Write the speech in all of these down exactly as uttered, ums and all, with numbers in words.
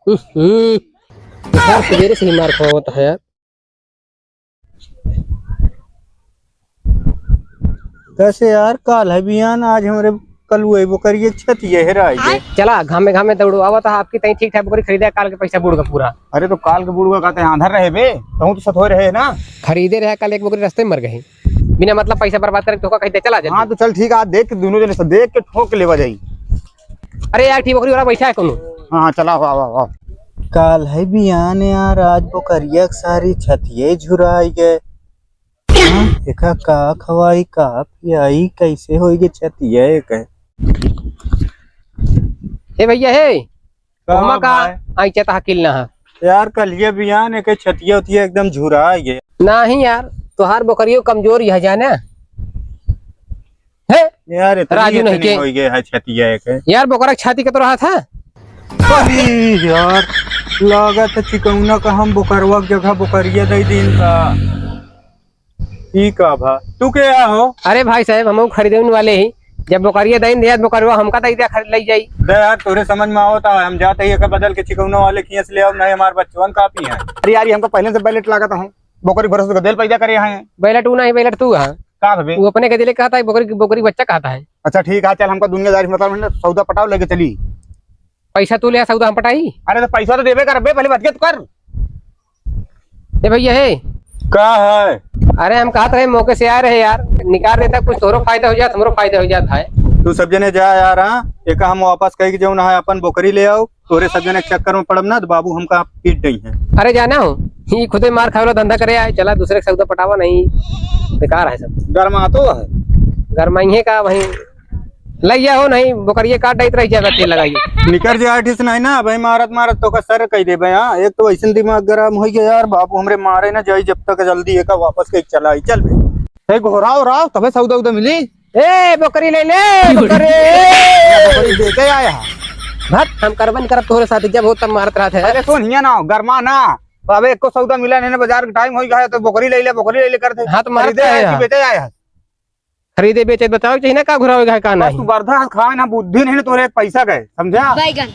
हम्म, हम्म। यार, सवेरे से ही मार खावत है यार। कैसे यार, काल है बिहान, आज हमरे कलुए बोकरिए छतिए हेराइ गए। चला, घामे घामे दौड़ो, आवत है आपकी तई ठीक ठाक बोकरी खरीदे, काल के पैसा बूड़ गा पूरा। अरे तो काल के बूड़ गा कहते आंधर रहे बे, तहूँ तो सतोए रहे ना। खरीदे रहे, काल एक बोकरी रस्ते में मर गई, बिना मतलब पैसा बर्बाद करे धोखा कहि दे, चला जल्दी। हाँ तो चल ठीक है, आज देख के दोनों जने से देख के ठोक के लेवा जाई। अरे यार, ठीक बोकरी वाला बैठा है कोनो। हाँ, हाँ, चला, वाह, वाह, वाह। काल है बिहान यार, आज बोकरिया के सारी छतिए झुराइ गए। हाँ, एका का खवाई, का पियाई, कैसे होई गे छतिया एक है। ए भैया, हे, का ओमा का भाई? आई चेता हकील ना है। यार, कलिया बिहान एके छतिया उतिया एकदम झुराइ गए। नहीं यार, तोहार बोकरियो कमजोर यह जाने। हे? यार, इतनी, राजू नहीं इतनी के। होई गए है छतिया एक है। यार, बोकरा के छाती के तो रहा था। अरे यार, लागत है चिकौना का हम बोकरवा के जगह बोकरिया दे दीन का। ई का भा? तू के आ हो? अरे भाई साहब, हमहू खरीदे वाले ही। जब बोकरिया दइन दिया, बोकरवा हमका दे दिया, खरीद लई जाई। दे यार, तोरे समझ में आवत है, हम जाते ही एकर बदल के चिकौना वाले खियाँ से ले आओ, नहीं हमार बच्चवन काफी हैं। अरे यार, ये हमका पहले से बैलेट लागत है, बोकरी भरोसे तो देल पैदा करे हैं। बैलेट ऊ नहीं, बैलेट तू है। का भबे? वो अपने के दिले कहता है, बोकरी, बोकरी बच्चा कहता है। अच्छा ठीक है, चल हमका दुनियादारी से मतलब नहीं, सौदा पटाओ लेके चली। पैसा तू ले आ, सौदा हम पटाई। अरे तो पैसा तो देबे करबे, पहले बात तो कर। ए भैया, हे। का है? अरे, हम कहत रहे, मौके से आए रहे यार, निकाल देता, कुछ तोहरो फायदा हो जात, हमरो फायदा हो जात है। तू सब जने जा यार, हाँ? एक हम वापस कही कि जौन है अपन बोकरी ले आओ, तोहरे सब जने के चक्कर में पड़ब ना तो बाबू हमका पीट दई है। अरे जाना हो, ही खुदे मार खावे वाला धंधा करे आए, चला दूसरे के सौदा पटावा नहीं, बेकार है सब। गरमातो है। गरमाइए का वहीं लइया हो नहीं, बोकरिया काट डाइत रह जाएगा, तेल लगाइए। निकर जे आर्टिस्ट नहीं ना, भाई मारत मारत तो का सर कह देबे, हाँ। एक तो वैसन दिमाग गरम हो गया यार, बाबू हमरे मारे ना जाई, जब तक जल्दी एका वापस के चला आई, चल बे। ए, घोराओ राव, तबे सौदा उदा मिली। ए, बोकरी ले ले, बोकरी। बोकरी बेचे आया है। भट, हम करबन करब तोहरे साथ, जब हो तब मारत रहत है। अरे सुन, हियाँ ना, गरमा ना। अबे एको सौदा मिला नहीं ना, बाजार के टाइम हो गया है, तो बोकरी ले ले, बोकरी ले ले करते। हाँ, तो मारत खरीदे है आया है कि यहाँ। बेचे आया है? खरीदे बेचे बताओ चाहिए ना, का घुरावे का है, का बस नहीं। तू बर्दाश्त खा ना, बुद्धि नहीं ना तोरे एक पैसा का है, समझा? बैगन।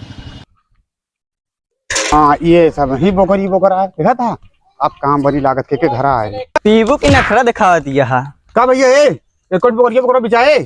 हाँ, ये सब ही बोकरी बोकरा है, देखा था? अब काम बड़ी लागत के, के घर आए। पीबू की नखरा दिखावत यहा। का भैया, ए, एक कोट बोकरिया बोकरा बिचाए?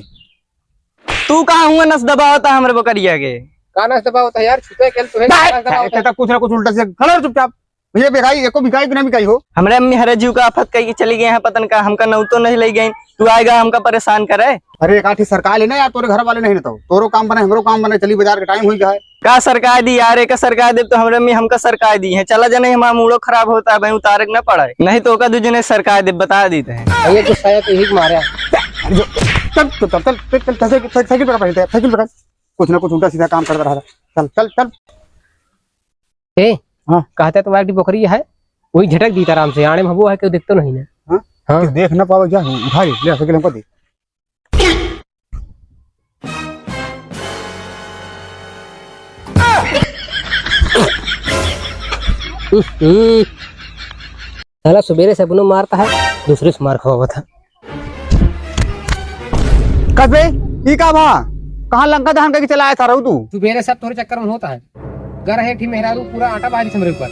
तू कहाँ हुआ नस दबावता हमरे बोकरिया के? का नस दबावता यार, छुपे खेल तू है, ना, नस दबावता। इतना कुछ ना कुछ उल्टा से खड़ा रह चुपचाप। भैया, बिकाई, एको बिकाई कि ना बिकाई हो? हमरे अम्मी हरे जीव का आफत कही के चली गई हैं, पतन का हमका नौतो नहीं ले गई। तू आएगा हमका परेशान करे। अरे, एक आठी सरकार लेना यार, तोरे घर वाले नहीं ना तो। तोरो काम बने, हमरो काम बने, चली बाजार के टाइम हुई गया है। का सरकार दी यार, एक सरकार दे तो हमरे अम्मी हमका सरकार दी है। चला जाने हमारा मूडो खराब होता है, भाई उतारे के ना पड़ा है। नहीं तो ओका दूजने सरकार दे, बता देते हैं। भैया, गुस्सा है तो यही मारे। अरे जो, चल, चल, चल, चल, चल, चल, साइकिल, साइकिल पकड़ पहले, साइकिल पकड़। कुछ ना कुछ उल्टा सीधा काम करता रहा। चल, चल, चल। ए, हाँ। कहते तो एक बोकरी है, वही झटक दी आराम से, आने में हबो है, कोई देखतो नहीं ना। हाँ? हाँ। कि देख ना पावे, जा, उठा ले, ले, साइकिल हमको दे। हम्म। साला सुबेरे से अपनो मारता है, दूसरे से मार खवावत है। कस बे, ई का भा? कहाँ लंका दहन करके चला आया था रहू तू? सुबेरे सब तोरे चक्कर में होता है। घर है ठी मेहरारू पूरा आटा बारी हमरे ऊपर।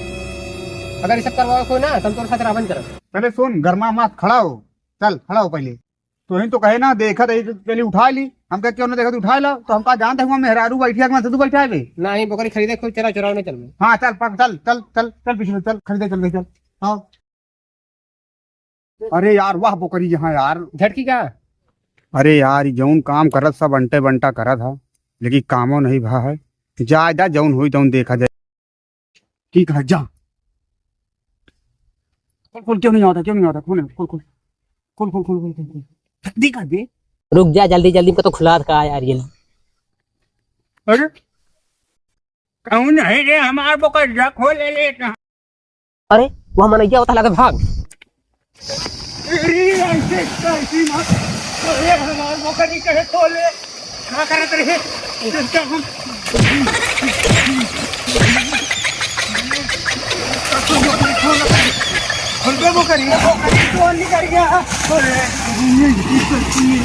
अगर ये सब करवावे कोई ना, तो हम तोरे साथ रावण करब। अरे सुन, गरमा मत, खड़ा हो। चल, खड़ा हो पहले। तोहिन तो कहे ना, देखत है, पहले उठा ली। हम कहे, क्यों ना देखत, उठा ला। तो हम का जानते हुआ मेहरारू बैठी है, कि मैं तू बैठा है बे? नहीं, बकरी खरीदे, कोई चरा चुराव नहीं चलबे। हाँ, चल, पक-, चल, चल, चल, चल, पीछे चल, खरीदे चल गई, चल। हाँ। अरे यार, वाह बोकरी यहाँ यार। झटकी का? अरे यार, ई जौन काम करत सब अंटे बंटा करत ह, लेकिन कामो नहीं भा है। जा, जा, जौन होई तौन देखा जाए। ठीक है, जा। खोल, खोल, क्यों नहीं आता, क्यों नहीं आता? खोल, खोल, खोल। खोल, खोल, खोल, खोल, खोल, खोल। जल्दी कर बे। रुक जा, जल्दी, जल्दी में तो खुला का यार ये। अरे, कौन है रे? हमार बोकरिया खोले ले। अरे, वह मनैया होता लगे भाग। अरे, ऐसे कैसी मत। अरे, हमार बोकरी कहे खोले। का करत रहे? इसका हम खोल दे बोकरी, बोकरी कौन निकल गया? अरे, ये, ये, ये, ये,